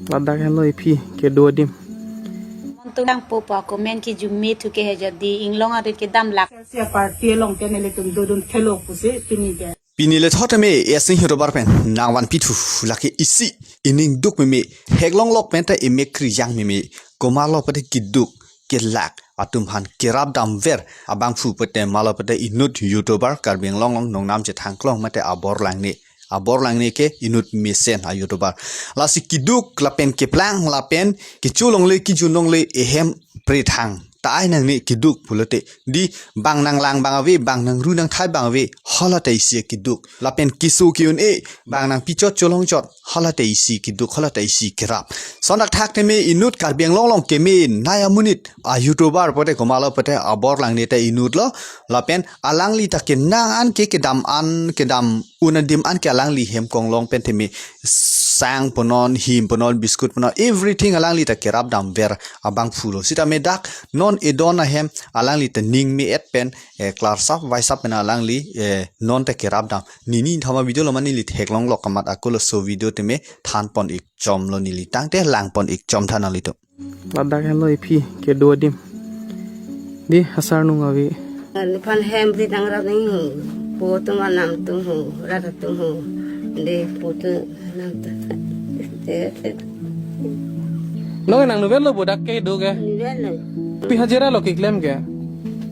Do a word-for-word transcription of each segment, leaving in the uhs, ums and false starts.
Ladak henlo iphi kedo adim. Montung nang po po comment kijume thu ke he, jodi inglong arit kedam lak. Sia party along ke nelitum dodun thelo pusi pini ke. Pini le thot me, esi YouTuber pen nangvanpi thu, lake isi ining duk meme, theklong lok pen ta imek kri jang meme, komarlo pute kiduk kelak atum aphan kerap damver abangphu pute, malo pute inut YouTuber Karbi Anglong along nongnam chethang klong mate abor langne. Abor langne ke inut mesen a-YouTuber. Lasi kiduk lapen keplang lapen kecho longle kejun longle ehem prethang ta ai nangne kiduk pulote, di bang nanglang abang ave, bang nangru nangthai abang ave, hala ta isi kiduk. Lapen keso ke-un-e, bang nangpichot cholongchot, hala ta isi kiduk, hala ta isi kerap. Lason thakthak teme inut Karbi Anglong along keme nai amonit a-YouTuber pute, komarlo pute abor langne ta inut lo. Lapen alangli ta kenang an ke, kedam an, kedam un adim an ke alangli hem konglong pen teme sang punon, him punon, biscuit punon, everything alangli ta kerap damver abangphu lo. Sitame dak non edon ahem alangli ta ning me-et pen, eh, klarsap vaisap pen alangli, eh, non ta kerap dam. Nini thama video lo ma neli theklong lok kamat ako, laso video teme than pon ik chom lo neli, tangte lang pon ik chom tha nanglitum. Ladak henlo iphi kedo adim. Di asar nung ave. Nephan hem ri nangrap nang ho. Po atum anam atum ho, rat atum ho. Di po atum anam atum. Nong nang novel lo bodak kedo ke? Novel lo. Pi hajira lo keklem ke?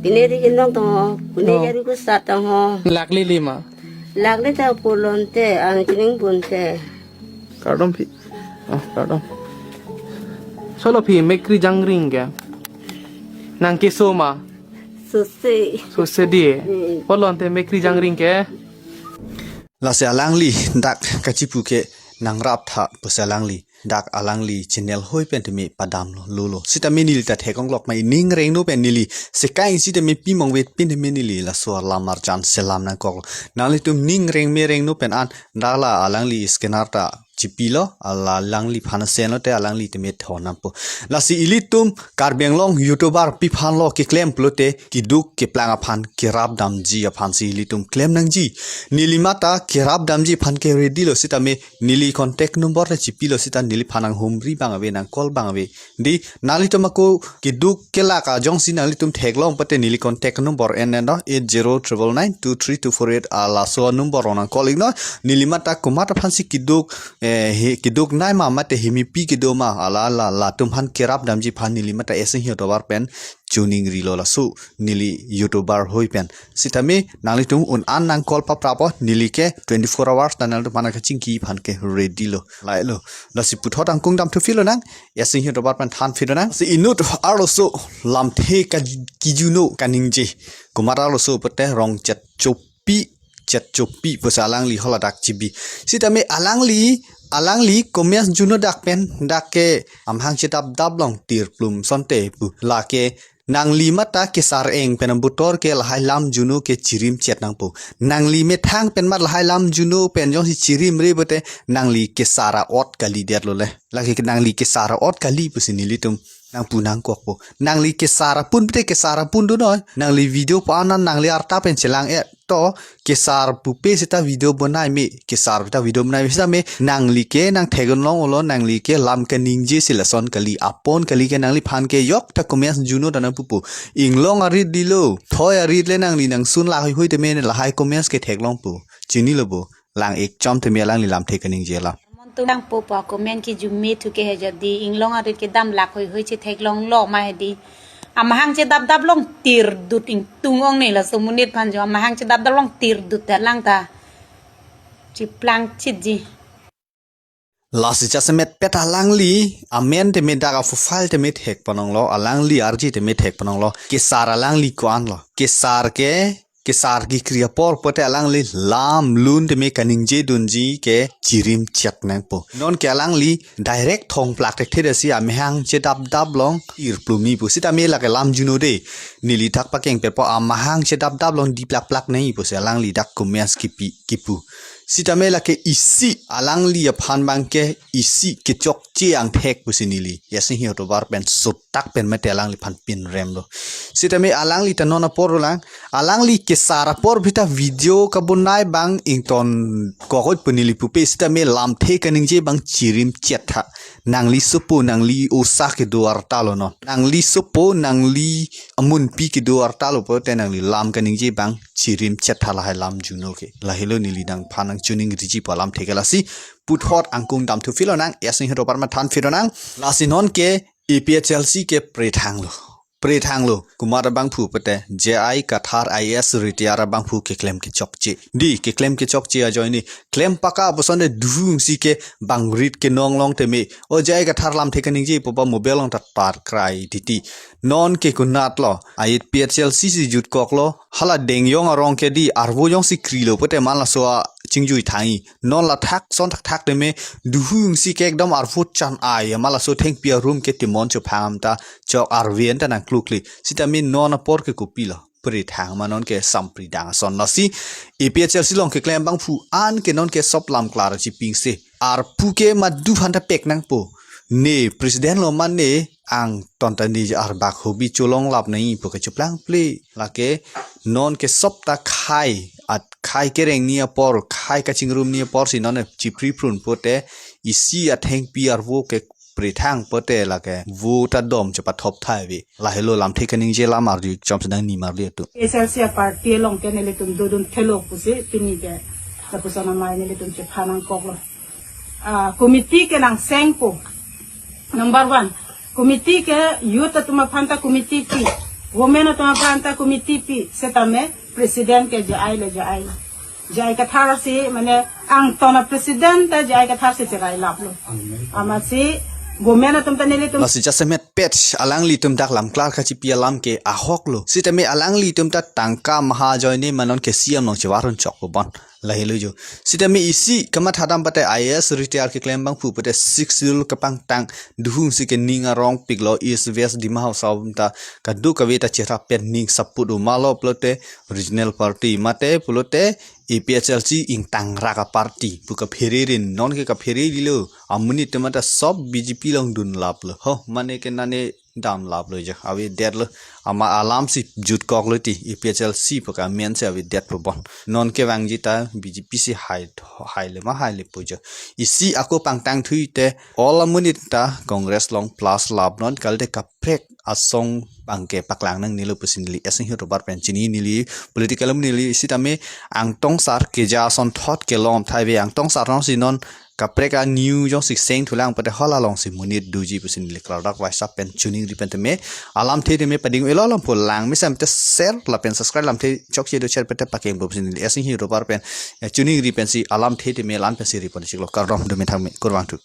Pine ri inong tong ho. Pine Oh. Jaru ko sat tong ho. Lak lili ma? Lak le ta polon te, ang chining pun te. Kardom phi. Ah, kardom. Solo phi mekri jangring ke? Nang keso ma? Sose. Sose di. Hmm. Polon te mekri jangring ke? Lasi alangli dak kachipu ke nangrap tha pusi alangli dak alangli channel hoi pen teme padam lo, lo, lo. Sitame neli ta theklong lok ma, ining rengno pen neli sekai sitame pimong vet pin teme neli laso alam arjan selam nangkok. Nanglitum ning reng me rengno pen an dala alangli scanner ta chipilo, ala alangliphan asen lote alangli teme thon nampo. Lasi ilitum Karbi Anglong YouTuber pi aphan lo keklem pulote kiduk keplang aphan kerap damji aphan si ilitum klem nangji. Neli mate kerap damji aphan ke ready lo, sitame neli contact number ta chipilo sita neliphan nanghumri abang ave, nang call abang ave. Di nanglitum ako kiduk kelak ajongsi nanglitum theklong pute neli contact number en en do, eight zero triple nine two three two four eight, alaso number nang call iknon. Neli mate komat aphan si kiduk, eh, he, kiduk nai ma mate hemipi kedo ma, ala, ala, latum aphan kerap damji aphan neli mate esi YouTuber pen chuning rilo, laso neli YouTuber hoi pen. Sitame nanglitum un an nang call paprap o, neli ke twenty-four hours ta nanglitum aphan kachingki aphan ke ready lo, lai lo. Lasi puthot angkung dam thu philo nang, esi YouTuber pen than philo nang. Si inut arloso lamthe ka kijuno kaningje. Komat arloso pute Rongchetchopi, Chetchopi pusi alangli holadak chibi. Sitame alangli, alangli comments juno dak pen, dak ke amahang chedap dap long tirplum asonte pu. Lake nangli mate kesar eng pen abutor ke lahai lam juno ke chirim chet nangpo. Nangli methang pen mat lahai lam juno pen jongsi chirim re pute nangli kesar a'ot kalidet lo le. Lake nangli kesar a'ot kali pusi nelitum nangpu nangkokpo. Nangli kesar apun pute kesar apun do noi. Nangli video pa anan nangli arta pen chelang-et to, kesar pupe sita video bonai me, kesar sita video bonai me, sitame nangli ke nang theklong olo, nangli ke lam kaningje si lason kali, apon kali ke nangliphan ke yok ta comments juno ta nangpupo. Inglong arit dilo, thoi arit le nangli nangsun lahoi hoi teme lahai comments ke theklongpo. Chinilo bo, lang ik chom teme alangli lamthe kaningje la. Montung nang po po comment kijume thu ke he, jodi inglong arit kedam lak hoi hoi chetheklong lo ma he di. Amahang chedap dap long tirdut, ingtung ong ne laso monit aphan jo amahang chedap dap long tirdut ta lang ta. Chiplang chitji. Lasi jasemet pet alangli, amen teme dak a-profile teme thek ponong lo, alangli arje teme thek ponong lo, kesar alangli ko-an lo. Kesar ke, kesar kekri apor pute alangli lam lun teme kaningje dunji ke chirim chet nangpo. Non ke alangli direct thongplak thekthe si amahang chedap dap long tirplum ni pu. Sitame lake lam juno de. Neli thak pakeng pepo amahang chedap dap long diplak plak nai pusi alangli dak comments kipi kipu. Sitame lake isi alangli aphan abang ke isi kechokche angthek pusi neli esi YouTuber pen sut athak pen mate alangliphan pinremlo. Sitame alangli ta non apor lang, alangli kesar apor bita video kabonai abang ingtonkok oi pu neli pupe, sitame lamthe kaningje abang chirim chetha. Nangli sopo, nangli osa kedo arta lo non. Nangli sopo, nangli amunpi kedo arta lo pulote nangli lam kaningje abang chirim chetha lahai lam juno ke. Lahelo neli nangphan nangchiningriji pu alamthe ke. Lasi puthot angkung damthu philonang, S N Hirobar mathan philonang. Lasi non ke A P H L C ke prethanglo. Prethanglo, komat abangphu pute, J I Kathar I A S retire abangphu keklem kechokche. Dei, keklem kechokche ajoine, klem paka puson de duhung si ke bangrit kenong long teme. O J I Kathar lamthe kaningje pu pa mobile along ta tar krai titi. Non ke konatlo, A P H L C si jutkoklo, hala Dengyong arong ke dei, arvo jongsi krilo pute man laso achingjui thangi. Non la thak son thakthak teme, duhung si ke ekdom arvo chan ai, man laso thengpi arum ke timon chophang ta chok arven ta nangklukli. Sitame non apor ke kopilo, prethang ma non ke sampri dang ason. Lasi A P H L C along keklem abangphu an ke non ke sop lam klar chipingse. Arpu ke madu aphan ta pek nangpo. Ne president lo mane angton ta ne arbak hobi cholong lap nangji pu ke choplang ple. Lake non ke sop ta khei, at khei kereng ni apor, khei kachingrum ni apor si non chipri prun pute isi athengpi arvo ke prethang pute lake vote adom chepathop thai ave. Lahelo lamthe kaningje alam arju chom sedang ni marli atum. A P H L C a party along ke nelitum dodun thelo pusi pini ke lapuson amei nelitum chephanangkoklo. Ah, committee ke nangsengpo. Number one, committee ke youth atum aphan ta committee pi, women atum aphan ta committee pi, setame president ke J I le J I. J I Kathar si mane angton a president ta J I Kathar si cherai laplo. Amatsi women atum ta nelitum. Lasi jasemet pet alanglitum dak lam klar kachipi alam ke ahok lo. Sitame alanglitum ta tangka maha ajoine ma non ke C M along chevarun chok po bon. Lahelo jo. Sitame isi kamatha dam pute I A S retire keklem abangphu pute Sixth Schedule kapangtang duhung si ke ning arong piklo, East West Dima Hasao ta kadokave ta cherap pen ning saput umalo pulote regional party mate pulote A P H L C ingtangrak a party pu kaphere rin, non ke kaphere lilo, amonit te mate sop B J P along dun laplo. Ho, mane ke nane dam laplo jo, avedetlo, ama alam si jutkoklo ti, A P H L C pu kamen si avedetpo bon. Non ke vangji ta B J P si hai, hai le ma hai le po jo. Isi ako pangtang thui te, all amonit ta Congress along plus lap non, kalite kaprek asong abang ke paklang nangnelo pusi neli S N Hirobar pen chini, neli political amonit neli sitame Angtong sar keja asonthot kelong thai ave. Angtong sar along si non kaprek a new jongsi seng thulang pute hala along si monit doji pusi neli klardak WhatsApp pen choningri pen teme alamthe teme pading elo alam po lang mesen te share lapen subscribe lamthe chokche do share pute pakeng po pusi neli S N Hirobar pen, eh, choningri pensi alamthe teme lan pensi ri pon chiklo, kardom do methang me kurvangthu.